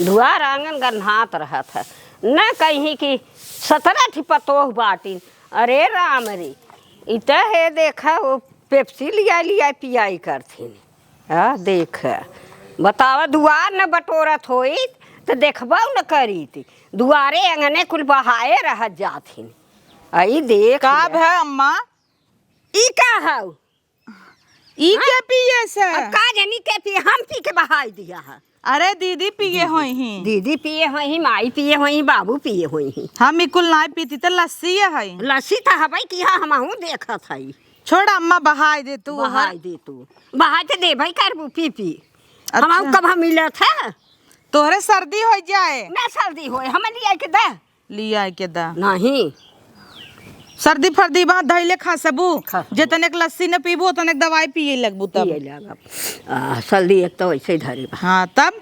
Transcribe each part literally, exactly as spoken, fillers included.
दुआर आंगन गन्हात रहत है, न कहीं कि सतरह ठी पतोह बाटिन। अरे राम रे, इ त हे देखा, वो पेप्सी लिया लिया पियाई करथिन। आ, देख, बतावा, दुआर न बटोरत होइत, त देखबउ न करीत। दुआरे अंगने कुल बहाए रहत जाथिन। आई देख का ले। भे अम्मा? ई का हउ? ई हाँ? के पिए से? अब का जानी के पिए, हम पी के बहाई दिया है। अरे दीदी पिए होइहीं। दीदी पिए होइहीं, माई पिए होइहीं, बाबू पिए होइहीं। हम ई कुल नाई पीती त लस्सी है। लस्सी त हबई कि हाँ, हमहूँ देखत हई। छोड़ अम्मा, बहाई दे तू। बहाई दे तू। बहाई त देबई करबू, पी पी। अच्छा। हमहूँ कब हम मिलत है? तोहरे सर्दी होइ जाए। ना सर्दी होए, हमें लिया के दे। लिया के दा। नहीं। सर्दी फर्दी बा, धइले खा सबू। खा सबू। जेतने के लस्सी न पीबू, ओतने के दवाई पिए लगबू तब। पिए लगब। आ, सर्दी एक तो वैसे ही धरे बा। हाँ, तब?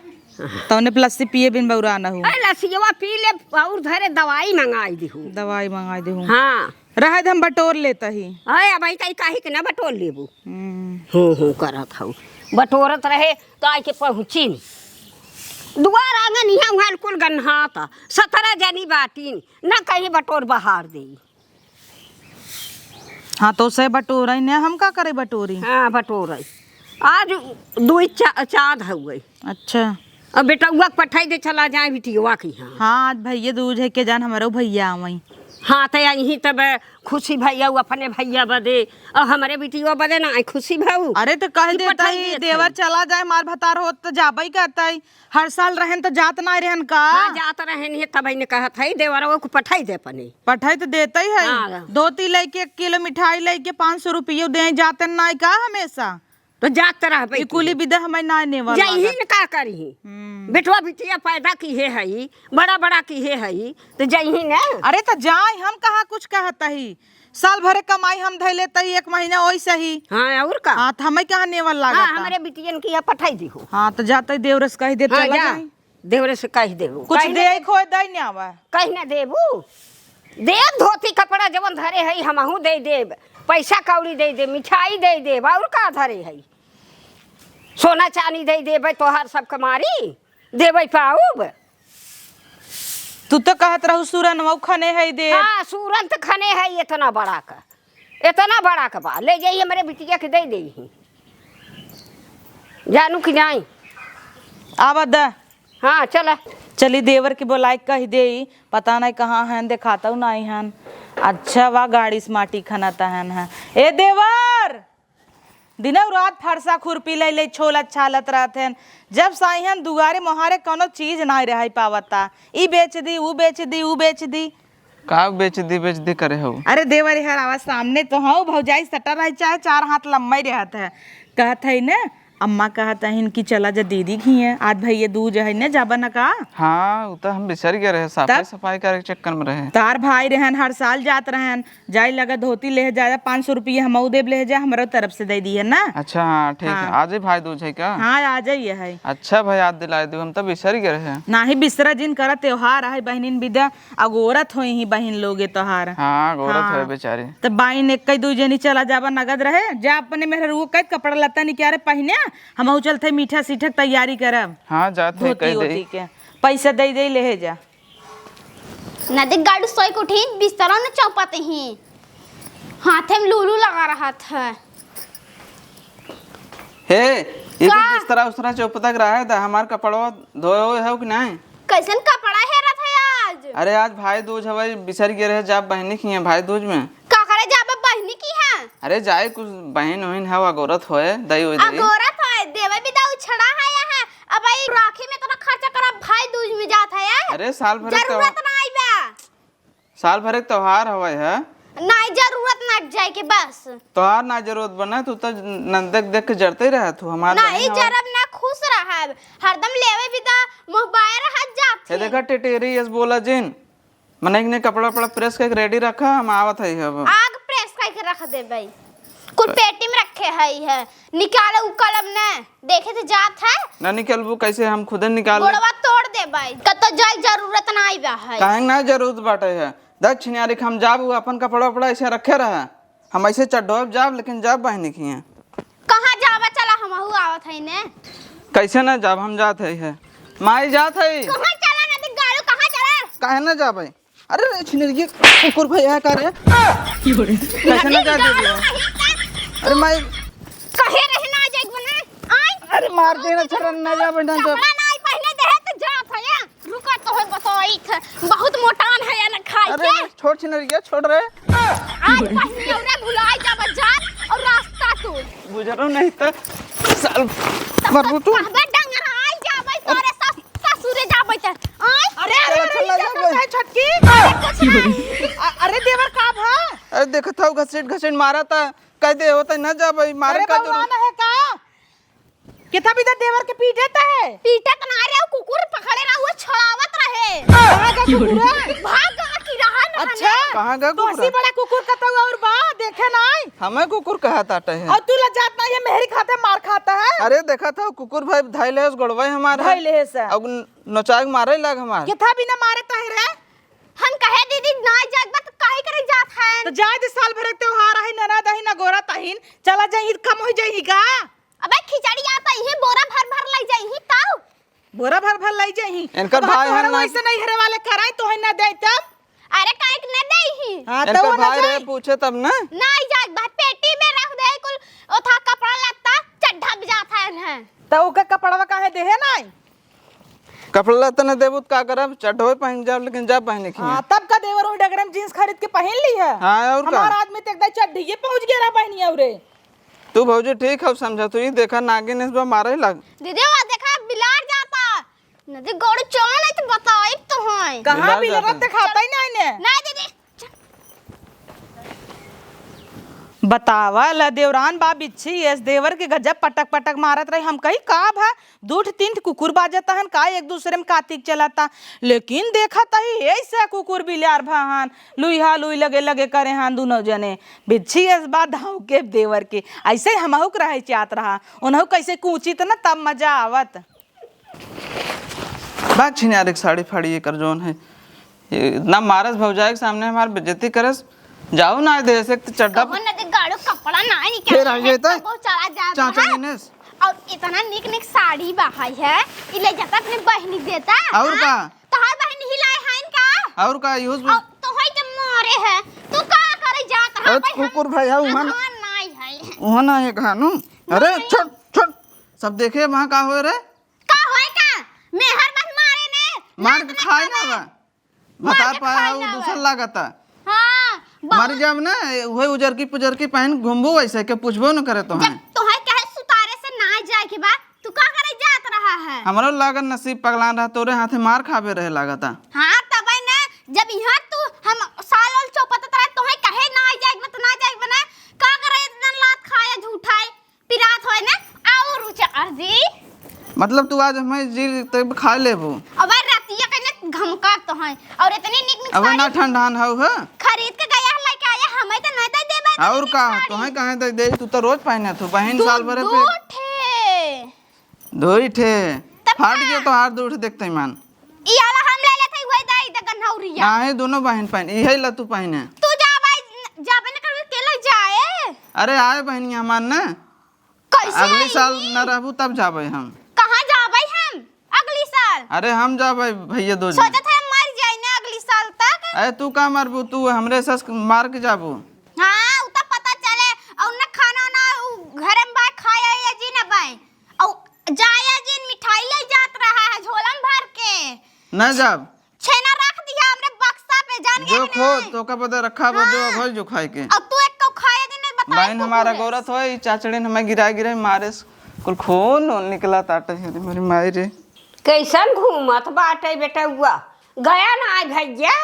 तौने पे लस्सी पिए बिन बौरा न हो। ए, लस्सियवा पी ले, और धरे दवाई मंगाई दिहू। दवाई मंगाई दिहू। हाँ। रहे दे, हम बटोर लेता ही। अरे, अब आई काहे के ना बटोर लेबू? हम्म। हूँ, हूँ करत हऊ। बटोरत रहे, तो आइके पहुँचिन। दुआर आंगन इहाँ उहाँ कुल गन्हात, सतरह जनी बाटिन, ना कहीं बटोर बहार देई। हाँ, तो से बटोरई ने, हम का करे बटोरी? हाँ, बटोरई। आज दुई चा-, चाँद हउए। अच्छा। अब बेटउआ के पठाई दे, चला जाए बिटियवा के यहाँ। हाँ, आज भइया दूज है, के जान हमरो भइया आवई। हाँ, त यहीं तब खुशी भइया, उ अपने भइया बदे, और हमरे बिटियवा बदे ना आई खुशी भाऊ। अरे, त कह कि देता पठाई ही, देत देवर हई। चला जाए, मार भतार होत त जाबई कहतई। हर साल रहन त जात ना रहन का? हाँ, जात रहन है, तब ने कहत हई, देवरवा को पठाई दे अपने। पठाई त देतई है। हाँ। धोती लइके, एक किलो मिठाई लइके, पाँच सौ रुपयो दे, जातन नाई का हमेशा? तो जात रहबे ई कुली तू। बिदा हमार नाय नेवल जइही लागत। न का करिही? हम्म। बेटवा बिटिया पैदा किहे हई, बड़ा बड़ा किहे हई, तो जइही न। अरे तो जाए, हम कहाँ कुछ कहत हई? साल भरे कमाई हम धइले तई एक महीना ओइसे ही। हाँ, और का? हाँ, तो हमें कहाँ नेवल लागत हाँ, है? हमरे बिटियन के यहाँ पठाई दिहो। हाँ, तो जाते देवरस कही दे, हाँ, चला जा। जाए। देवरे से कह देबू। कुछ कहीं ना दे दे-, खोए दई ना आवा। कहीं ना देबू। देब धोती कपड़ा जवन धरे हई, हमहू दे देब। पैसा कौड़ी दे देब, मिठाई दे देब, और का धरे हई? सोना चानी दे देबै, तोहार सबके मारी देबै पाउब। तू तो कहत रहू सूरन मऊ खने हई देब। हाँ, सूरन त खने हई एतना बड़ा का। एतना बड़ा के बा, ले जाई हमरे बिटिया के दे देई। जानू कि नाई? आवा द। हाँ, चला। चली देवर के बोलाई कह देई, पता नाई कहाँ हन, देखातउ नाई हन। अच्छा वा गाड़ी से माटी खनत हन है। ए देवर! दिनौ रात फरसा खुरपी लइ लइ छोलत छालत रहत हन। जब से आई हन दुआरे मोहारे कौनो चीज नाई रहइ पावता। ई बेच दी, ऊ बेच दी, ऊ बेच दी। का बेच दी, बेच दी करे हऊ? अरे देवर, हर आवाज सामने तो हऊ, भौजाई सटर रहे, चाहे चार हाथ लम्बा ही रहत है। कहत है न, अम्मा कहत हइन कि चला जा दीदी खिए, आज भइया दूज है न, जाबा न का? हाँ, उ तो हम बिसर गए रहे, साफे तब? सफाई करे के चक्कर में रहे। तार भाई रहन, हर साल जात रहन, जाए लगा धोती ले जा, पाँच सौ रुपया हमऊ देब ले जा, हमरो तरफ से दे दिए ना। अच्छा, हाँ, ठीक है। हाँ। आज ही भाई दूज है का? हाँ, आज ही है। अच्छा भाई, याद दिलाए दू, हम तो बिसर गए रहे। नाही बिसरा जिन, करा त्योहार है, बहनिन बिदा अगोरत होई ही बहिन लोगे तोहार। हाँ, अगोरत हाँ। होए बेचारी। त बाइन एक कई दुई जनी चला जाबा नगद रहे, जा अपने मेहररुओ कई कपड़ा लत्ता निकारे पहिने, हमहू चलत हई मीठा सीठा के तैयारी करब। हाँ, जात है, धोती कह दे। ओती के पैसा दे दे ले जा। नदी गाड़ू सोई के उठी, बिस्तरा न चौपत ही, हाथे में लूलू लगा रहत है। हे, ये का? कुल बिस्तरा उस्तरा चौपता के रहे दा, हमार कपड़वा धोए होए हो कि नहीं? कैसन कपड़ा हेरत है आज? अरे आज भाई दूज हवे, बिसर गए रहे, जाब बहिनी की है भाई दूज में। का करे जाबे बहिनी की है? अरे जाए कुछ बहिन वहिन हव अगोरत होए, दई उई दई। अगोरत होए, देवे बिदा उछड़ा है यहाँ। अब आई राखी में इतना खर्चा करब भाई दूज में जात है यार। अरे साल भर के जरूरत त्योहार ना आई बा। साल भर एक त्योहार हवे है। नाई जरूरत ना जाए के बस। त्योहार ना जरूरत बने, तू तो न देख देख के जरते ही रहत हो, हमार नहीं बहन हवे। जरब ना, खुश रहब, हरदम लेवे बिदा मोहबाए रहत जात हे है। देखा टेटेरी यस बोला जिन, मने एक ने कपड़ा वपड़ा प्रेस करके रेडी रखा, हम आवत है अब। आग प्रेस करके रख देबै, कुल पेटी में रखे है, है निकाले उकलब ने। देखे तो जात है। ना निकलबू कैसे, हम खुदे निकाल ले। गोड़वा तोड़ देबै। कतो जाए जरूरत ना आई बा है। काहे ना जरूरत बाटे है? देख छिनारी के हम जाब, उ अपन कपड़ा उपड़ा ऐसे रखे रहे। हम ऐसे चड्ढोब जाब, लेकिन जाब बहिनी की हैं। कहाँ जाबा? चला हमहू आवत है ने। कैसे ना जाब, हम जात है, है। माई जात है। कहाँ चला ना, गाड़ू, कहाँ चला? काहे ना जाबे? अरे रे छिनरिया, कुकुर भैया का रे? कैसे ना जा देबे? अरे माई। कहे रहे ना जाए बने। आय। अरे मार दे ना, छोरा, ना जाबे, ना जाबे। कपड़ा ना आई पहने दे है तो जात है या। रुका तो है बताई थ-, बहुत मोटान है या ना खाई अरे के। छोड़ छिनरिया, छोड़ रे। आज पहने औरे भुलाई जाबे जान और रास्ता तू। बुझलो नहीं तो साल मरबू तू। अबे डंगराई जाबे तोरे सस-, ससुरे जाबे त। आय। अरे, अरे, चला, अरे, चला, ये जाबे। है छोटकी? अरे, कुछ नहीं। अ-, अरे देवर का भा? अरे देखत हौ घसीट घसीट मारा था, कह दे होता ना जाबे, मारे अरे का बउआ जरूरत? ना है का? कितना भी तो देवर के पीटे त है। पीटत ना रहे, कुकुर पकड़े रहा, वो छड़ावत रहे। कहाँ का कुकुर है? भाग गवा की रहा ना अच्छा। कहाँ का तो कुकुर हसी है? बड़ा कुकुर का तो और बा, देखे नाई। हमें कुकुर कहा ताटे है। और तू लजात ना, ये मेहरी खाते मार खाता है। अरे देखा था कुकुर भाई धाई ले उस गोड़वा हमारे। धाई ले से। अब नचाक मारे लाग हमार। कितना भी ना मारे तो है रे। हम कहे दीदी ना जात बा तो काहे करे जात है? तो जाए दे, साल भर एक त्योहार है, ननद अहिन, अगोरत अहिन, चला जाई, कम हो जाई का? अबे खिचड़ी आता इहे बोरा भर भर लई जाई ही तब। बोरा भर भर लई जाई ही। इनकर अब भाई तोहरा है ना। वैसे नहीं हरे वाले कराई तो है ना दे तब। अरे काहे के ना दे ही? हाँ, तो इनकर वो ना भाई रहे जाई। पूछे तब ना। नहीं जाई, बस पेटी में रख दे कुल ओथा कपड़ा लत्ता चड्ढा भी जात है इन्हें। तो ओके कपड़वा काहे देहे नहीं? कपड़ा लत्ता न देबू त का करब? चड्ढोए पहन जाब, लेकिन जा पहने के हाँ, तब का देवर वही डगरे में जींस खरीद के पहन ली है। हाँ, और का? हमारा आदमी तो एकदम चड्ढिए पहुंच गया रहा बहनी और रे। तू भौजी ठीक हौ समझा, तू ही देखा नागिन इस बार मारे लाग। दीदी वो देखा बिलार जाता। नदी गोड़ चोन है तो बताई तो है। कहाँ बिलार बिलार जाता? ते खाता ही नहीं ने। नहीं दीदी। बतावा ला देवरान बा बिच्छी एस देवर के गजब पटक पटक मारत रही। हम कही का भा दू ठे तीन ठे कुकुर बाजत हन का एक दूसरे में कातिक चलता, लेकिन देखत ही ऐसे कुकुर बिलार भा हन लुइहा लुई लगे लगे करे हन दुनो जने। बिच्छी एस बा धाव के देवर के ऐसे हमहू के रहे चाहत रहा उनहू कैसे कूचित न तब मजा आवत। बात छिनारे के साड़ी फाड़ी एकर जौन है। ये इतना मारस भौजाई के सामने हमार बेइज्जती करस। जाओ ना दे से एक तो चड्ढा कहो ना दे गाड़ो कपड़ा ना निकाल फिर आ गए तो बहुत चला जाता चाचा है। इनेस। और इतना निक निक साड़ी बहाई है, ई ले जाता अपने बहनी देता। और हाँ? का? तोहार बहन हिलाए है इनका। और का यूज और तो है जब मारे है, तू का करे जात रहा अरे भाई? कुकुर भाई है, उहाँ ना। उहाँ नाई है। उहाँ ना है कहानू। अरे नहीं। छोड़, छोड़। सब देखे वहाँ का होए रे? का होए का? मेहर बस मारे ने, मार लात के ना खाए ना खावे। बा। मार भतार के पाया खाए उ ना दूसर बा। लागता। हाँ, मर बहुत जाब ना, उहे उजरकी पुजरकी पहन घूमबू वैसे के पूछबो न करे तो जब हैं। तोहे कहे सुतारे से ना जाए के बा, तू का करे जात रहा है? हमरो लागत नसीब पगलान रहा, तोरे हाथे मार खाबे रहे लागता। हाँ, तबे ना, जब यहाँ तू हम साल ओल चौपत रहे, तोहे कहे ना जाए के बा, तो ना जाए के बा ना, का करे इतना लात खाया झूठा है? पिरात होए ना, और उचार दी। मतलब तू आज हमें जी तब खा लेबू। अबे रतिया के ने घमका तो है, और इतनी निक निक अबे ना साड़ी ठंडान हऊ है। खरीद के गया है, लेके आया, हमें तो नहीं दे देबे इतनी और निक का? साड़ी। तोहे काहे दे दे? तू तो रोज पहने थू, बहन दू, साल भरे दू पे। ठे। दो ही ठे। तब फाट का? गया तो हाथ दो ठे देखते ही मान। ई आला हम ले लेते, वही दे दे गन्हौरिया। ना है, दोनों बहन पहन, इहे ला तू पहने। तू जा भाई, जाबे न करबे, के लग जाए। अरे आए बहनिया हमार ना। कैसे अगली आई? साल न रहबू तब जाबे हम। कहाँ जाबे हम अगली साल? अरे हम जाबे भैया दो जने। सोचत है मर जाए ना अगली साल तक। अरे तू का मरबू, तू हमरे सस के मार के जाबू। हाँ, उ तो पता चले। और न खाना ना उ घर में बा खाए या जी न बाए। और जाए जिन मिठाई ले जात रहा है झोला में भर के। न जाब। छेना रख दिया हमरे बक्सा पे, जान गए जो ना। खो, तोका बदे रखा बा, जो हाँ। घर जो खाए के। अब तू एक तो खाए दिन में बताए बहन कुकुर हमारा है। गौरत होए, ई चाचड़िन हमें गिरा गिरा मारे, कुल खून निकला ताटे है रे, मेरी माई रे। कैसन घूमत बाटे बेटउआ? गया ना आए भैया?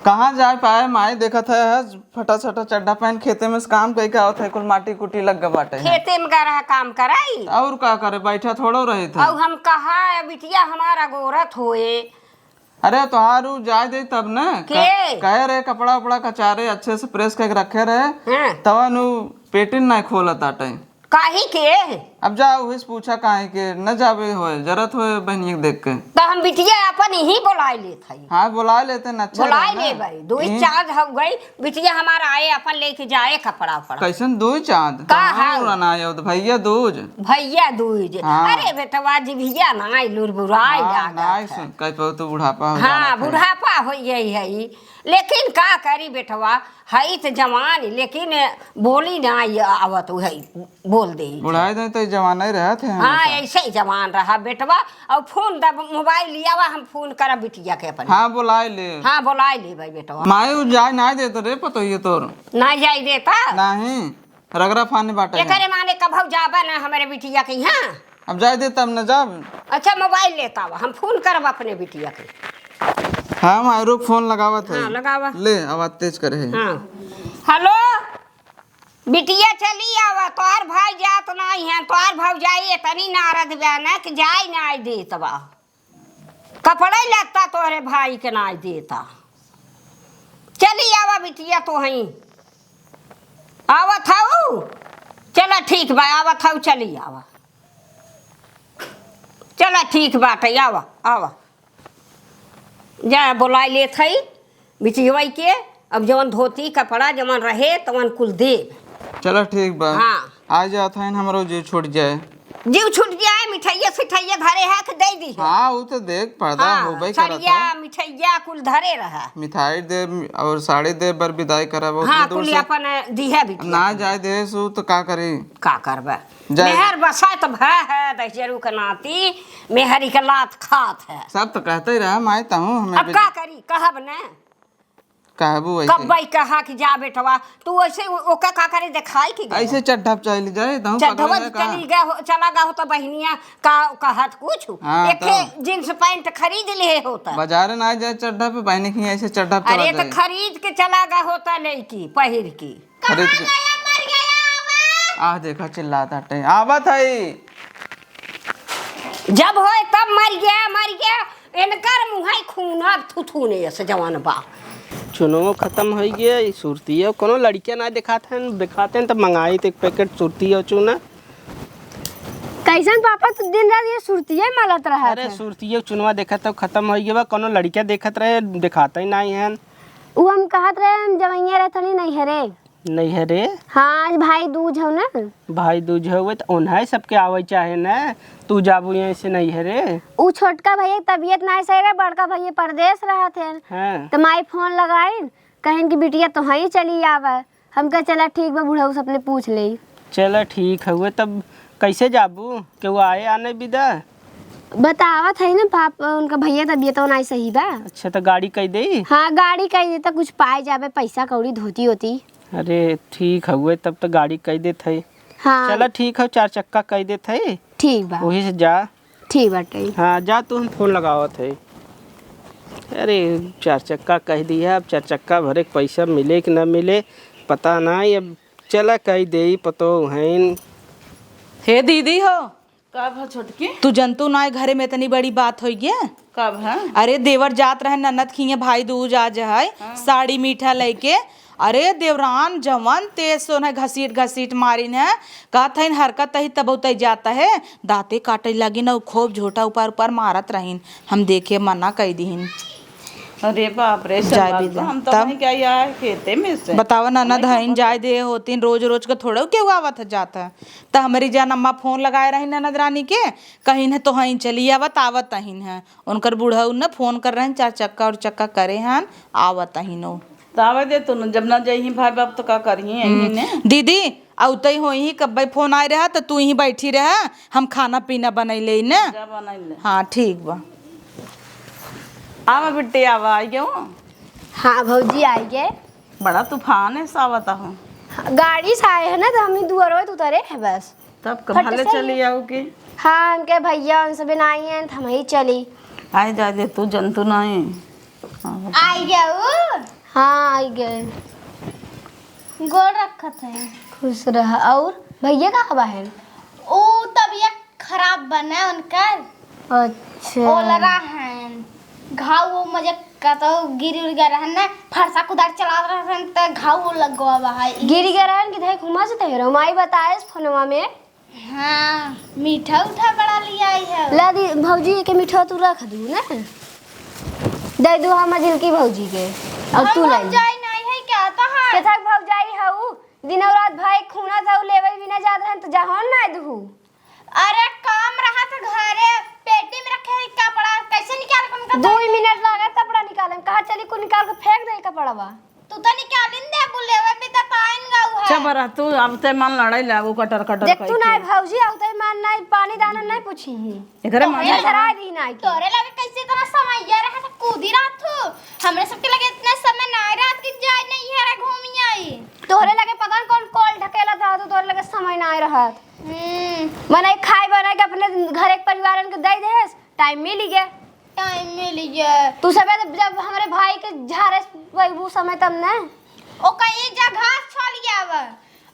कहाँ जाए पाए माई, देखत है, है फटा छटा चड्ढा पहन खेते में से काम कई के आवत है, कुल माटी कुटी लग गए बाटे है। खेते में गए रहा काम कराई। और का करे, बैठा थोड़ो रहे थे। और हम कहा है बिटिया हमारा गौरत होए। अरे तोहार उ जाए दे तब न। के? क-, कहे रहे कपड़ा उपड़ा कचारे अच्छे से प्रेस करके रखे रहे। हाँ। तवन उ पेटिन नहीं खोलत आटे। काहे के? अब जा, उहिस पूछा काहे के न जाबे होए, जरत होए बहनिया के देख के। तो हम बिटिया अपन यहीं बोलाए लेत हई। हाँ, बोलाए लेते न, अच्छा बोलाए रहे ना। लेबै, दुई यहीं चाँद हो गई, बिटिया हमार आए अपन लेके जाए कपड़ा उपड़ा। कैसन दुई चाँद? का कहाँ है? उड़न आए हो तो भैया दूज। भैया दूज। हाँ। अरे बेटवा जी, भैया ना आए, लुरबुराए हाँ, लागत ना आए है। सुन, कह पाओ तो बुढ़ापा हो हाँ, जाना था। बुढ़ापा हो गई है। लेकिन का करी बेटवा, हई त जवान, लेकिन बोली ना आवत, उहै बोल दे। बुढ़ाई दे तो जवान ही रहत है हाँ, हमेशा। ऐसे ही जवान रहा बेटवा। और फोन दब, मोबाइल लियावा, हम फोन करब बिटिया के अपने। हाँ, बोलाए ले। हाँ, बोलाए ले भाई बेटवा। माई उ जाए ना देत रे पतोहिए तोर। ना जाए देता? नहीं, रगड़ा फाने बाटे है। एकरे माने कभौ जाबा ना हमरे बिटिया के यहाँ। अब जाए दे तब न जाब। अच्छा, मोबाइल लेता आवा, हम फोन करब अपने बिटिया के। हाँ माई, रुक, फोन लगावत है। हाँ, लगावा। ले, आवाज तेज करे है। हाँ। हेलो, बिटिया चली आवा, तोहार भाई जात नाई है, तोहार भौजाई इतनी नारद बा ना कि जाए नाई देत बा। कपड़े लत्ता तोहरे भाई के नाई देता। चली आवा बिटिया तोहई। आवत हऊ? चला ठीक बा, आवत हऊ, चली आवा। चला ठीक बाटे, आवा, आवा। जा बोलाए लेत हई बिटियवई के, अब जवन धोती कपड़ा जवन रहे तवन कुल देब। चला ठीक बा। हाँ। आ जात हईन, हमरो जीव छूट जाए। जीव छूट जाए, मिठाइया सिठाइया धरे है कि दे दी है। हाँ, उ तो देख, पर्दा हाँ, होबे करत सड़िया, है। मिठाइया कुल धरे रहा। मिठाई दे और साड़ी दे बर विदाई करब, उतने हाँ, दूर कुल से अपन दी है बिटिया। ना जाए दे सु तो का करी? का करबे? जाए। मेहर बसा तो भय है, दहिजरू के नाती, मेहरी के लात खात है। सब तो कहते ही रहा, माई तहूँ हमें अब भी का करी, कहब ने। कहबू ऐसे। कब्बई कहा कि जा बेटवा, तू ऐसे ओ-, ओका का करे देखाई कि गए? ऐसे चड्ढा पे चली जाए, तहूँ चड्ढवा पकड़े का? चली गए हो, चला गए हो तो बहिनिया का कहत कुछ? हाँ, एके तो। जींस पैंट खरीद लिए होता। बाजार ना जाए चड्ढा पे, बहिनी की ऐसे चड्ढा पे अरे चला तो जाए। खरीद के चला गए होता लड़की पहिर की। खरीद के। कहाँ गया, मर गया, आवा। आह, देखा, चिल्लात हटे। आवत हई। जब होए तब मर गया, मर गया। इनकर मुँह है खून, अब थुथुने से जवान बा। चुनो खत्म होइ गया, ई सुरतिया कोनो लड़किया ना देखात हन, देखाते हैं तब मंगाई तो एक पैकेट सुरतिया चूना। कैसन पापा, तू दिन रात ये सुरतिया मलत रहत अरे है। सुरतिया चुनवा देखत तो खत्म होइ गया बा, कोनो लड़किया देखत रहे, देखाते ही नाई हन। उ हम कहत रहे, हम जवैया रहत हनी नैहरे। नैहरे? हाँ, आज भाई दूज हौ ना। भाई दूज हौ, त ओन्हाई सबके आवै चाहे ना, तू जाबू यहीं से नैहरे। उ छोटका भैया के तबियत नाई सही रहे, बड़का भैया परदेस रहत हैं। हाँ। त माई फोन लगाइन, कहिन कि बिटिया तोहई चली आवा। हम कहे, "चला ठीक बा, बुढ़ऊ से अपने पूछ लेई।" चला ठीक हउए, तब कैसे जाबू? केहू आए आने बिदा? बतावत है ना पाप, उनका भैया तबियत नाई सही बा। अच्छा, त गाड़ी कई देई? हाँ, गाड़ी कई देता, कुछ पाए जाबे, पैसा कौड़ी, धोती ओती। अरे ठीक हउए, तब त गाड़ी कई देत है। हाँ। चला ठीक हउ, चार चक्का कई देत है। ठीक बा। वही से जा। ठीक बाटे। हाँ, जा तू, हम फोन लगावत है। अरे, चार चक्का कह दिया, अब चार चक्का भरे के पैसा मिले कि ना मिले, पता नाई। अब चला कह देई, पतो हईन। हे दीदी हो। का भा छोटकी? तू जनतू नाई, घरे में इतनी बड़ी बात होई गया। का भा? अरे, देवर जात रहे ननद खिए, भाई दूज आज है, हाँ। साड़ी मीठा लेके अरे देवरान, जवन तेज से उन्हें घसीट घसीट मारिन है, कहत हईन हरकत तही तब उतई जाता है, दांते काटे लगिन अउ खूब झोटा ऊपर ऊपर मारत रहिन। हम देखे मना कई दिहिन। अरे बाप रे, जाए चल भी बाबू, दे। हम तो तब? नहीं क्या यार खेते में से। बतावा ननद हईन, जाए दे होतिन, रोज रोज के थोड़े केहू आवत है जात है। त हमरी जान अम्मा फोन लगाए रही ननद रानी के, कहिन है तो हईन चली आवत, आवत अहिन है। उनकर बुढ़ऊ न फोन कर रहे हैं, चार चक्का और चक्का करे हैं, आवत अहिनो। त आवे दे तू न, जब ना जइही भाई बाप तो का करिही, हम्म। अइही ने। दीदी, अउतई होइही, कब्बे फोन आए रहा त तू ही बैठी रहा, हम खाना पीना बनई लेई न। जा बनई ले। हाँ, ठीक बा। आवा बिट्टी, आवा, आई गयो। हाँ भौजी, आई गए। बड़ा तूफान है, सावत हो। गाड़ी से आए हैं ना, तो हम ही दुआरे उतरे हैं बस। तब फट कब भले से चली आऊ के? हाँ, हमके भैया उन सब नाई हैं, तो हम ही चली। आए जा दे, तू जंतु नाई। आई गया वो? हाँ, आई गए। गोड़ रखत है। खुश रह। और भैया कहाँ बा है? ओ तबीयत खराब बने उनकर। अच्छा। ओलरा हैं। घाव वो मजे कतो गिर उड़ गए रहन ना, फरसा कुदार चलात रहन त घाव वो लग गवा बा है। गिर गए रहन कि धाई घुमा से तहेरो? माई बताएस फोनवा में। हाँ, मीठा उठा बड़ा लियाई है। ला दी भौजी, एके मीठा तू रख दू ना, दे दू हम झिलकी भौजी के। और हम तू लाई। भौजाई नहीं है क्या तोहार? केथक भौजाई हऊ, दिनौ रात भाई खूना जाऊ लेवे बिना जात रहन तो जहन ना दुहू। अरे काम रहा था घरे, पेटी में रखे है कपड़ा, कैसे निकाल के उनका दो ही मिनट लागे कपड़ा निकाले में। कहा चली कुल निकाल के फेंक दे कपड़वा। तू तो निकालिन दे बुलेवे भी तो पाइन गऊ है। चुप रह तू, अब ते मन लड़ाई लागू कटर कटर देख तू करके। ना भौजी, आउ ते मन नहीं, पानी दाना नहीं पूछी ही। एकरे मन तोहरे लगा लगा दी नहीं। तोरे लगे कैसे इतना समय ये रहा था, कूदी रहा तू। हमरे सबके लगे इतना समय ना रात की जाए नहीं है रे घूमी आई। तोहरे लगे पता न कौन कॉल ढकेला था, तो तोहरे लगे समय ना रहत। हम्म। मने खाए बनाए के अपने घर एक परिवारन के दे देस, टाइम मिल गया। टाइम मिल गया। तू सबे जब हमरे भाई के झारे पैबू समय तब न। ओका ये जा घास छोल गया बा,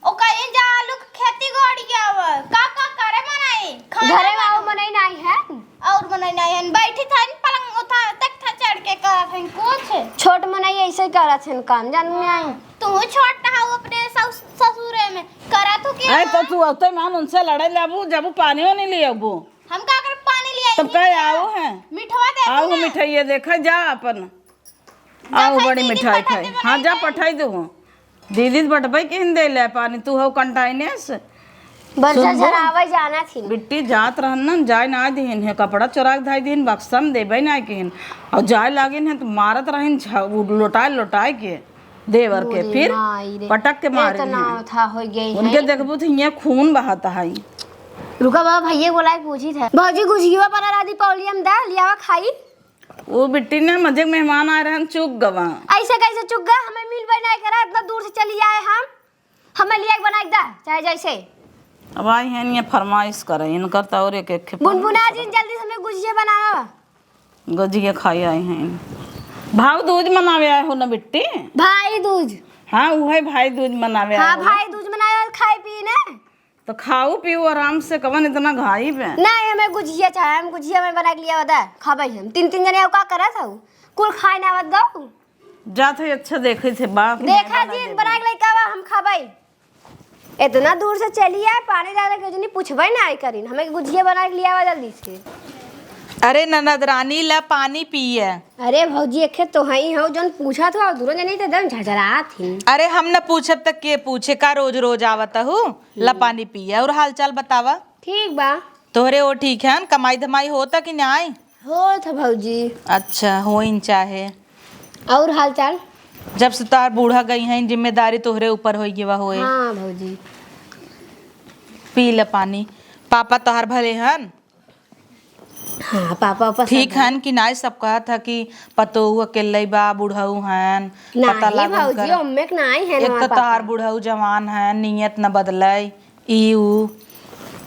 ओका ये जा आलू के खेती गोड़ गया बा। का का करे मनाई? खाना घरे में बनाओ। आऊ मनई नाही है। और मनई नाही है, बैठी था पलंग उठा तक था चढ़ के करत हैं कुछ। छोट मनई ऐसे ही करत हैं काम, जान में आई। तू छोट ना हो अपने ससुरे में, करा तू क्या? अरे तो तू अवते मान उनसे लड़े लेबू, जबू पानी वानी ले अबू। हम का कर पानी ले आई तब ही का क्या? आओ हैं। मिठवा दे आओ दे ना। मिठाइया देखा जा अपन। जा आओ भाई बड़ी दीदी मिठाई पटाखे खाई। हाँ बनाई जा दे। पठाई दो। दीदी तो बटबे किन दे ले पानी, तू हो कंटाइनेस। बरसा सुन बो। झरावे जाना थी। बिट्टी जात रहन न, जाए ना दिहिन है, कपड़ा चोरा के धाई दिहिन, बक्सा में देबे ना किहिन। और जाए लागिन है तो मारत रहिन झ-, उ लोटाए लोटाए के देवर के, मोरे फिर माई रे। पटक के मारे इतना हैं। था हो गई उनके है। देखबू तो हियाँ खून बहाता है। रुका बाबा, भैया बोला के पूछी था। भौजी गुझिया बना रहा दीपावली हम दा लियावा खाई। वो बिट्टी ना मजे के मेहमान आए रहन, चूक गवा। ऐसे कैसे चूक गवा? हमें मिलबे नहीं करा, इतना दूर से चली आए हम। हमें लिया के बना के दा, चाहे जैसे। अब आई हैं ये फरमाइश करे, इनकर तो और एक एक बुनबुना जी, जल्दी से हमें गुझिया बनावा। गुझिया खाई आई हैं। भाव दूज मनावे आए हो ना बिट्टी? भाई दूज। हाँ, उहे भाई दूज मनावे हाँ, आए हो। भाई दूज मनावे और खाए पिए ना। तो खाऊ पीऊ आराम से, कवन इतना घाई बे? नहीं, हमें गुझिया चाहे, हम गुझिया में बना के लिया बता, खाबे हम। तीन तीन जने का करत हऊ, कुल खाए ना आवत गऊ। जात है, अच्छा देखे थे बा कि देखा नहीं जी, बना बना के लइका बा, हम खाबे। इतना दूर से चली आए, पानी डाले के जनी पूछबे ना आई करीन, हमें गुझिया बना के लिया जल्दी से। अरे ननद रानी ला पानी पिए। अरे भौजी, एखे तो हई हो, जौन पूछत हो, दूनो जनी तो एकदम झझरात ही। अरे हम न पूछब त के पूछे, का रोज रोज आवत हू? ला हम्म। पानी पिए, और हाल चाल बतावा। ठीक बा। तोहरे वो ठीक है, कमाई धमाई होता कि नाई? होत ह भौजी। अच्छा, होइन चाहे। और हाल चाल? जब से तोहार बूढ़ा गई हैं, जिम्मेदारी तोहरे ऊपर होई गवा होए। हाँ भौजी। पी ले पानी। पापा तोहार भले हन? हाँ, पापा, पापा ठीक सब हन कि नाई? सब कहत ह कि पतोहू अकेले बा, बुढ़ऊ हन, पता नाही लागल भौजी, कर। ओम्मे के नाही है एक ना तो पापा। तोहार बुढ़ऊ जवान है, नियत न बदले, ई ऊ।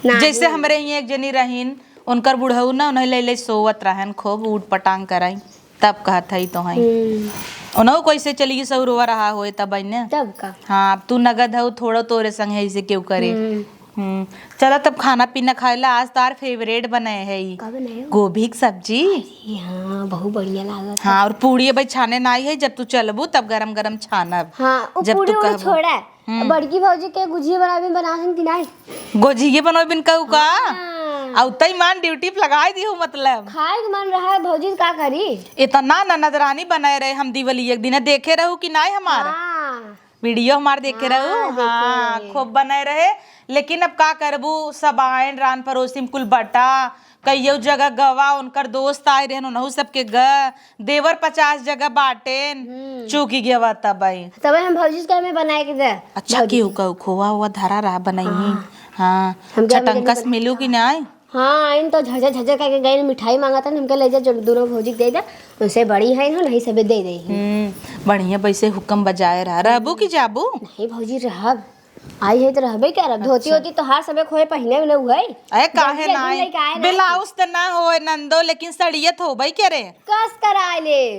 नाही। जैसे हमरे हियाँ एक जनी रहीन, उनकर बुढ़ऊ ना उन्हें ले ले सोवत रहन, खूब ऊट पटांग कराई, तब कहत हई तो हई। हम्म। उन्हों कैसे चली गई सौरवा रहा होए तब ने। तब का? हाँ, अब तू नगद हऊ, थोड़ा तोरे संग है इसे क्यों करे। हम्म। हम्म, चला तब खाना पीना खाए ला। आज तार फेवरेट बने है ई का बनाए हो? गोभी की सब्जी। अरे हाँ, बहुत बढ़िया लागत है। हाँ, और पूड़ी अबे छाने ना आई है, जब तू चलबू तब गरम गरम छानब। हाँ, वो जब पूड़ी तू उड़ी कहबू। छोड़ा। हम्म। बड़की भौजी के गुझिया बनावे में बना हन कि नाई? गोझिए बनवे बिन कहू का? हाँ। आ उतई मान ड्यूटी पे लगाई दियो मतलब। खाए के मन रहा है भौजी, का करी? इतना ननद रानी बनाए रहे हम दिवाली एक दिन, देखे रहू कि नाई हमार? हाँ। वीडियो हमार देखे हाँ, रहू? देखे हाँ, रहे। खूब बनाए रहे। लेकिन अब का करबू, सब आयन रान परोसी में कुल बटा, कइयो जगह गवा, उनकर दोस्त आए रहन, उनहु सबके ग, देवर पचास जगह बाटेन, हम्म। चूकी गवा तबई। तबे हम भौजी के में बनाए के दे। अच्छा, भौजी केहू के। कहू खोवा हुआ धरा रहा बनाई। हाँ। हाँ, हम गए में छटंकस जल्दी मिलू बना। कि नाई? हाँ, इन तो झझर झझर करके गए, मिठाई मांगा था, हमके ले जा, जो दोनों भौजी के दे दे, उनसे बड़ी है ना, नहीं सबे दे दे। हम्म, बढ़िया वैसे हुक्म बजाए रहा। रहबू कि जाबू? नहीं भौजी, रहब। आई है तो रहबे क्या, रहब। धोती अच्छा। होती तो हर समय खोए पहिने में न हुए। अरे काहे जल्दी ना अभी आई? लेके आए ना। ब्लाउज तो ना होए नंदो, लेकिन सड़िया तो होबे क्या रे? कस कराए ले।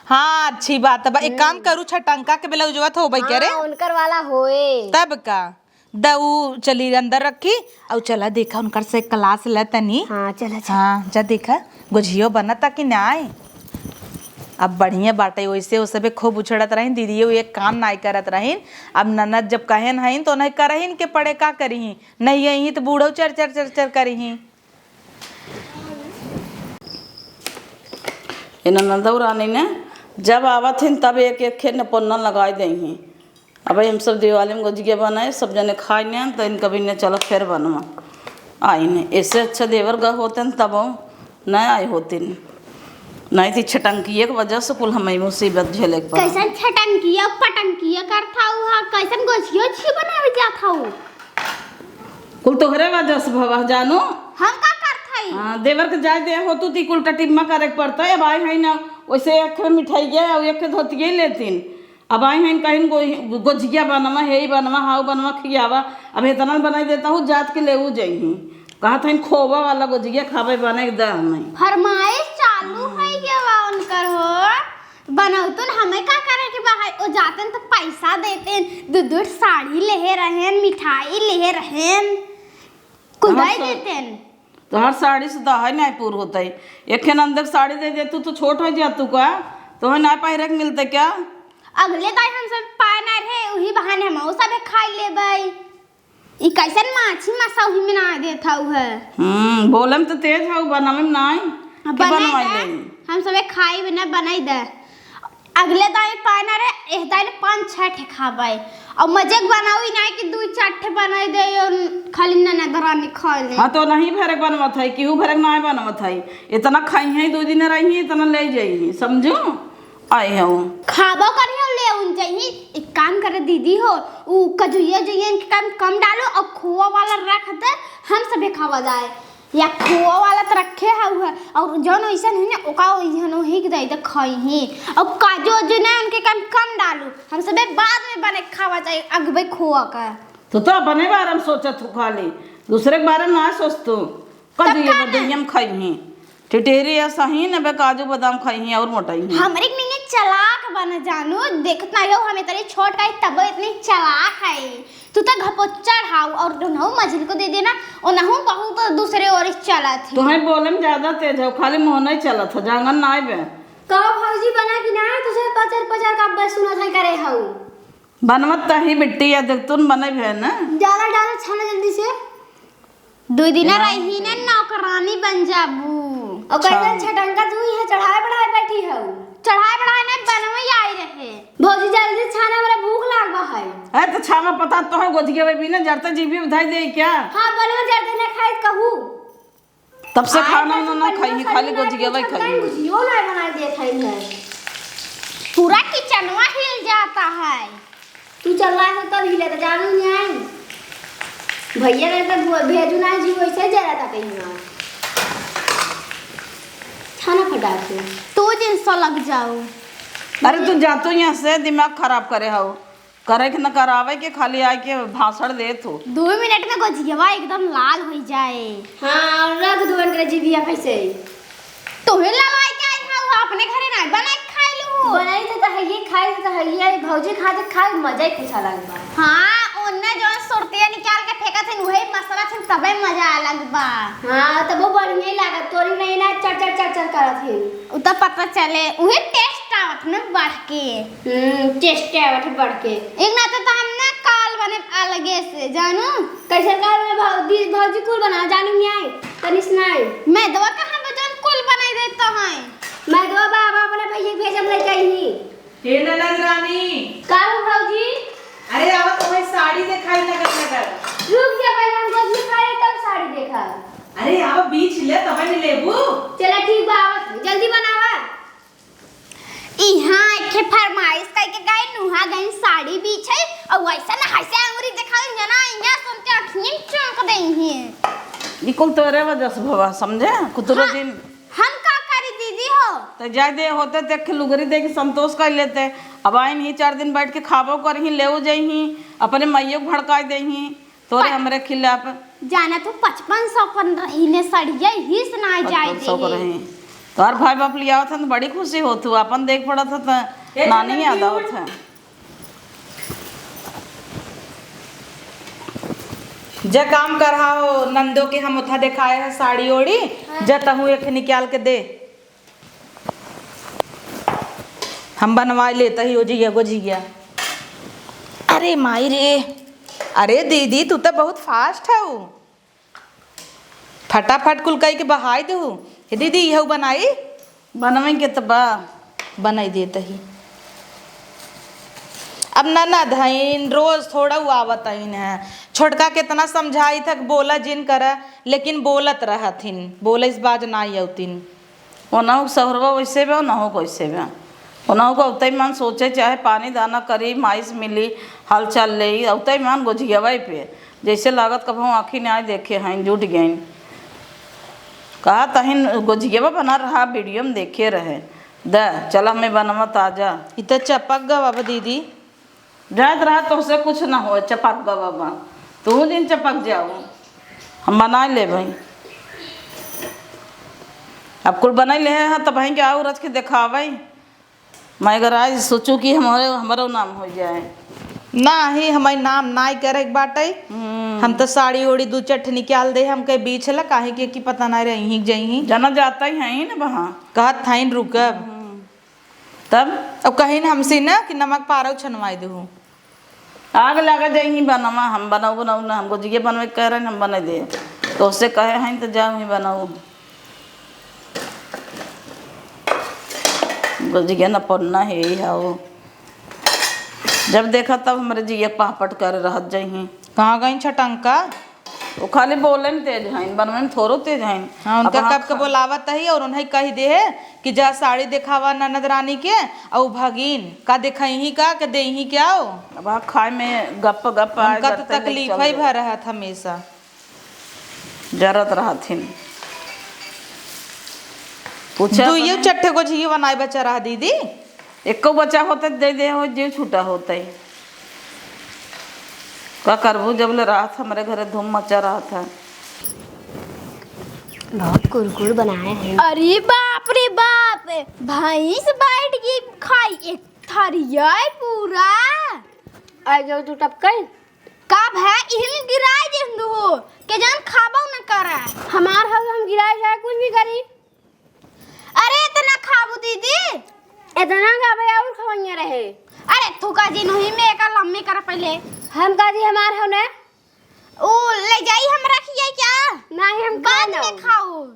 हाँ, अच्छी बात है। बा-, एक काम हम्म। करू, छटंका के ब्लाउजवा तो होबे क्या रे? हाँ, उनकर वाला होए। तब का? द ऊ चली अंदर रखी, और चला देखा उनकर से क्लास ले तनी। हाँ, चला, चला। हाँ, जा देखा, गोझियो बनता कि नाई। अब बढ़िया बाटे, वैसे वो सबे खूब उछड़त रहिन, दीदियो एक काम नाई करत रहिन। अब ननद जब कहेन हइन तो उन्हें करहिन के पड़े, का करिही, नहीं यही तो बूढ़ो चर चर चर चर करिही। ये ननदौ रानी ने जब आवत हिन तब एक एक खे नपोन्ना लगाई देही। अब हम सब दिवाली में गोजिया बनाए, सब जने खाए ने, तो इनका भी ने चलो फिर बनवा आई ने। इससे अच्छा देवर गा होते न तब न आए होते न। नहीं तो छटंकिए के वजह से कुल हमें मुसीबत झेले के पड़ा। कैसन छटंकिया पटंकिया करत हऊ हा, कैसन गोजियो छी बनावे जात हऊ? कुल तोहरे वजह से भवा जानू। हम का करत हई? हाँ, देवर के जाए दे हो तू ती कुल टटिम्मा करे के पड़ता है। अब आई है ना, वैसे एक मिठाई गया और एक धोतिए लेतीन। अब आई हैं कहीं गो-, गोजिया बनवा, हे ही बनवा, हाउ बनवा, खियावा। अब इतना बनाई देता हूँ, जात के लेऊ जइही। कहत हैं खोवा वाला गोजिया खावे बने के दह में। फरमाइश चालू है ये बा उनकर हो। बनौतुन हमें का करे के बा है? ओ जातेन तो पैसा देतेन, दू दू साड़ी लेहे रहेन, मिठाई लेहे रहेन, कुदाई हमार सा-, देतेन। तोहर साड़ी से दहाई नाई पूर होतई। एक नंद के साड़ी दे दे तू, तो छोट हो जा तू का? तोहे नाई पहिरे के मिलते क्या? अगले दाई हम सब पाए ना रहे, उही बहाने हम ऊ सबे खाई लेबई। ई कैसन माछी मासा उही में ना देत हऊ है? हम्म, बोले में तो तेज हऊ, बनावे में नाई। अब के बनाई बनवाई दे। दे? हम सबे खाई बिना बनाई दे। अगले दाई पाए ना रे, एह दाई ने पाँच छह ठे खाबे। और मजे के बनाऊ ही नहीं कि दू चार ठे बनाई दे और खाली ननद रानी खाए ले। हाँ, तो नहीं भरक बनवत है, केहू भरक नहीं बनवत है। इतना खाई है, दो दिन रही, इतना ले जाई, समझो? आए हो। खाबो करी हो, ले उन जाई। एक काम करे दीदी हो, उ कजुइया जुइया इनके कम, कम डालो और खोआ वाला रख दे, हम सभे खावा जाए। या खोआ वाला त रखे हउ है, और जौन ओइसन है ना, ओका ओइसन ओही के दे दे खाई ही। और काजू वाजू ना उनके कम कम डालू, हम सबे बाद में बने खावा जाए अगबे खोआ का। तू तो अपने बारे में सोचत हो खाली, दूसरे के बारे में ना सोच तू। तब काजू ये का ना? बदाम खाई ही, टिटेरी या सही न बे काजू बादाम खाई ही और मोटाई ही। हमरे के नहीं चालाक बन जानू, देखत ना हो हम इतनी छोट का तब इतनी चालाक है। तू तो घपोच्चर हाउ और उनहु मझिल को दे देना, उनहु बहुत दूसरे ओर चलत है। तुम्हें बोले में ज्यादा तेज हो, खाली मुँह नहीं चलत हो, जांगन ना आइबे। कहो भौजी बना कि ना, तुझे पचर पचर का बस सुना था करे हऊ। बनवत तही बिट्टी या देख तुन बने भे न। ज्यादा डालो छाना जल्दी से। दू दिन ना। रही ने नौकरानी बन जाबू। और कैसे अच्छा। छटंका तू यहाँ चढ़ाए बढ़ाए बैठी हऊ। चढ़ाए बढ़ाए नहीं बनवई आई रहे। भौजी जल्दी छाना, हमरा भूख लागबा है। अरे तो छाना पता तो है गोजिया में भी ना जरते जीभी उधाई दे क्या? हाँ, बोलो जरते ना खाए कहू। तब से आए खाना तो ना, ना खाई, खाली गोजिया में खाई। गोजियो ना बना दे खाई है। पूरा किचनवा हिल जाता है। तू चल रहा है तब हिले तो जानू नहीं आई। भैया ने तो भु-, भेजू ना जी वैसे जरा था कहीं ना। खाना फटा के। तू जिन सो लग जाओ। अरे तू जा तो यहाँ से दिमाग खराब करे हो। करे के न करावे के खाली आए के भाषण देत हो। दो मिनट में गोजियवा एकदम लाल हो जाए। हाँ, रख दो इनके जीभिया कैसे। तोहे ललवाई के आई हऊ, अपने घरे ना बना के खाई लू। बनाई तो, तो है ये, खाई तो, तो है ये, भौजी खाते खाए मजा ही कुछ अलग बा। हाँ, ओन्ने जौन सुरतिया निकाल के फेंकत हन, उहे मसाला थन, तबे मजा अलग बा। हाँ, तब वो बढ़िया ही लागत, तोरी नहीं ना चर चर चर चर करत है। उ तो पता चले, उहे टेस्ट आवत न बढ़ के। हम्म, टेस्ट आवत है बढ़ के। एक ना तो, तो हमने काल बने अलगे से, जानू। कैसे काल बने भौ-, दी-, भौजी कुल बना, जानू नहीं आए, तनिस नहीं। मैदवा कहाँ बा जौन कुल बनाई देत तो हैं? मैदवा बाबा अपने भैया के भेजम लेके आई ही। हे ननद रानी। का हो भौजी? अरे आवा, तुम्हें साड़ी दिखाई लगल लगल। रुक जा, पहले हम गोभी खाए तब साड़ी देखा। अरे आवा, बीछ ले, तब न लेबू। चला ठीक बा, आवत है। जल्दी बनावा। इहाँ एक ठे फरमाइश करके गए, नुहा गई साड़ी बीछे, और वैसे न हंसे अंगुरी दिखावे जना, इहाँ सुनते अखियन चौंक देई हैं। ई कुल तोरे वजह से भवा, समझे? कुतरो हाँ, दिन। हम का करी दीदी हो? तो जाए दे होते ते एक लुगरी दे के संतोष कर लेते। अब आइन ही चार दिन बैठ के खाबो करही, लेऊ जइही, अपने माइयो के भड़काई देही। तोरे प-, हमरे खिलाफ। जाना तू पचपन सौ पन रही ने सड़िया ही से ना जाए पचपन सौ दे। रही। तोहर भाई बाप लियावत हन तो बड़ी खुशी होत हूँ, अपन देख पड़त है तो ए, नानी याद आवत है। जे काम करहाओ नंदो के हम उठा देखाए है साड़ी ओड़ी, हाँ। जे तहूँ एक निकाल के दे। हम बनवाइ लेत ही ओजिया गोजिया। अरे माई रे, अरे दीदी, तू त बहुत fast हऊ, फटाफट कुल कइ के बहाइ देहू। हे दीदी, इहउ बनाई? बनवइ के त बा। बनाइ देत ही। अब ननद हइन, रोज थोड़उ आवत हइन है। छोटका केतना समझाइत ह कि बोला जिन कर, लेकिन बोलत रहथिन, बोलइस बाज नाइ अउतिन। ओनहु के सहुरवा वइसे बा, ओनहु के वइसे बा। ओनहु के अउतइ मन सोचे, चाहे पानी दाना करी, माइस मिली, हालचाल लेई, अउतइ मन गोझियवइ पे। जइसे लागत कबहूँ आँखी नाइ देखे हइन, जुट गइन। कहत हइन गोझियवा बना रहा, video में देखे रहे। द, चल हमें बनवा ताजा। इ त चपक गवा बा दीदी। जात रहा, तोहसे कुछ ना होए, चपक गवा बा। तू दिन चपक जाओ, हम बनाइ लेबइ। अब कुल बनाइ लेहे हैं, तब हैं कि आउ रच के देखावइ। मैं अगर आज सोचू कि हमरे, हमरो नाम होइ जाए। नाहीं, हमइ नाम नाइ करइ के बाटइ। हम्म। हम त साड़ी ओड़ी दू चट्ठ निकाल दे, हम कहे बीछ ला, काहे कि, कि पता नाइ रही कि जइहीं। जना जातइ हइन न बहाँ। कहत हइन रुकब। हम्म। तब? अब कहिन हमसे न कि नमक पारउ छनवाइ देहू। आग लगा जइहीं बनवा, हम बनउ, बनउ न, हम गोझिया बनवइ के कहे रहे, हम बनाइ दे। तोहसे कहे हइन त जाउ ही बनउ। गोझिया न पन्ना हे ही हउ। जब देखा तब हमरे जिया पहपट करे रहत जइहीं। कहाँ गइन छटंका? वो खाली बोले में तेज हइन, बनवे में थोड़ो तेज हइन। हाँ, उनका अब कब के खाए बोलावत ही और उन्हें कहि देहे कि जा साड़ी देखावा ननद रानी के, अउ भगिन का देखइहीं का, के देइहीं क्या हो? अब हाँ खाए में गप गप आए उनका तो जरते ले तकलीफ चल ही गए। भर रहत हमेशा। जरत रहथिन। पूछा दुइयो अपने। चट्ठे गोझिया बनाए बचा रहा दीदी। एक्को बचा होतइ त दे दे हो, जे छूटा होतइ। का करबू, जब ले रहत हमरे घरे धूम मचा रहत है। बहुत कुरकुर बनाए हैं। अरे बाप रे बाप, भैंस बैठ गई खाई एक थरिया पूरा। आ जाओ तू टपकई। का भा, इहिल गिराए देहनु हो, के जान खाबो न करा। हमार हउ हम गिराए जाए कुछ भी करी। अरे इतना खाबू दीदी? इतना का भाई और खवैया रहे। अरे तू का जी नहीं में एका लम्बी कर पहले। हम का जी हमार हउ ने? ओ ले जाई हम रखिए क्या? नहीं हम बाद में खाओ।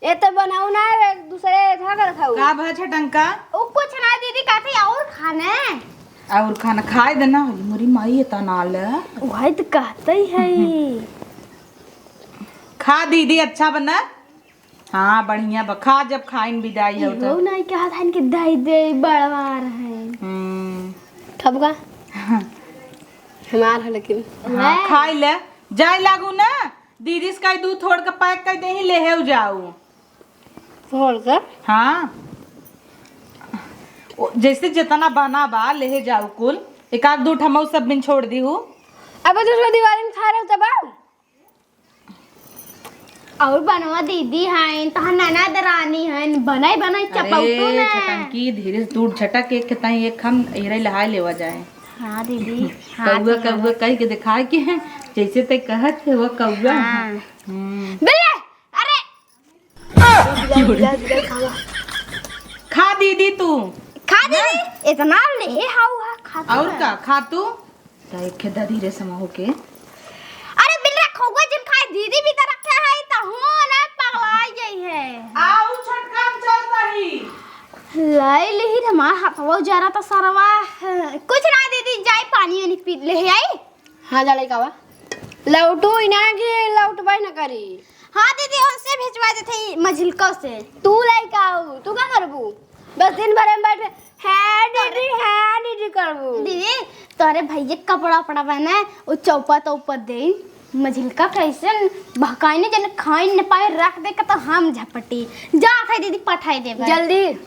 ए तो बनाऊ ना, एक दूसरे घर का खाऊ। का भा छटंका? ओ कुछ ना दीदी, कहते और खाने। और खाना खाए देना, मोरी माई इतना ले। वही तो कहते ही है। खा दीदी, अच्छा बना। हाँ, बढ़िया बा। खा, जब खाइन बिदाई हो इहो तो। नहीं कहत हन कि दे दे, बड़वार है। हम्म। खबगा? हमार हो लेकिन। हाँ, खाई ले। जाए लागू ना। दीदी से कही दूध थोड़ के pack कर देही, लेहे जाऊ। थोड़ के? हाँ। ओ, जैसे जितना बना बा, लेहे जाऊ कुल। एक आध दू ठमऊ सब बिन छोड़ दीहू। अब दूसरा दिवाली में खा रहे हो तब आओ। और बनवा दीदी हैं, तहां ननद रानी हैं, बनाई बनाई अरे, चपौटू ने। छटंकी, धीरे से दूर झटक, एक के ताई एक हम एरे लहाए लेवा जाए। हाँ दीदी, हाँ कौआ, दीदी। कौआ कह के दिखाए के है, जैसे ते कहत है वो कौआ। हाँ। हम्म। बिल्ले, अरे। खा दीदी तू। खा दीदी, इतना ले हाउ है, खा तू और ना। का, खा तू। त एक खे दे दी रे समूह के। अरे बिल्ला खौगा जिन खाए दीदी भी त रखे है त हो ना पगलाई गई है। आऊ छोटका हम चलता ही। लाई लिही हमार हाथवा जरा त सरवा। कुछ ना दीदी जाई पानी वानी पी ले आई। हाँ जा लइका बा। लौटू ही ना कि लौटबे न करी। हाँ दीदी उनसे भेजवा देते ही मझिलका से। तू लइका हो, तू का करबू? बस दिन भर में बैठ के, "है दीदी, है दीदी" करबू। दीदी, तोरे भैया के कपड़ा उपड़ा बने, उ चौपा तो ऊपर दे, मझिलका कैसे बहकाई ने जन खाई न पाए, रख दे के तो हम झपटी। जा थे दीदी, पठाई देबे। जल्दी।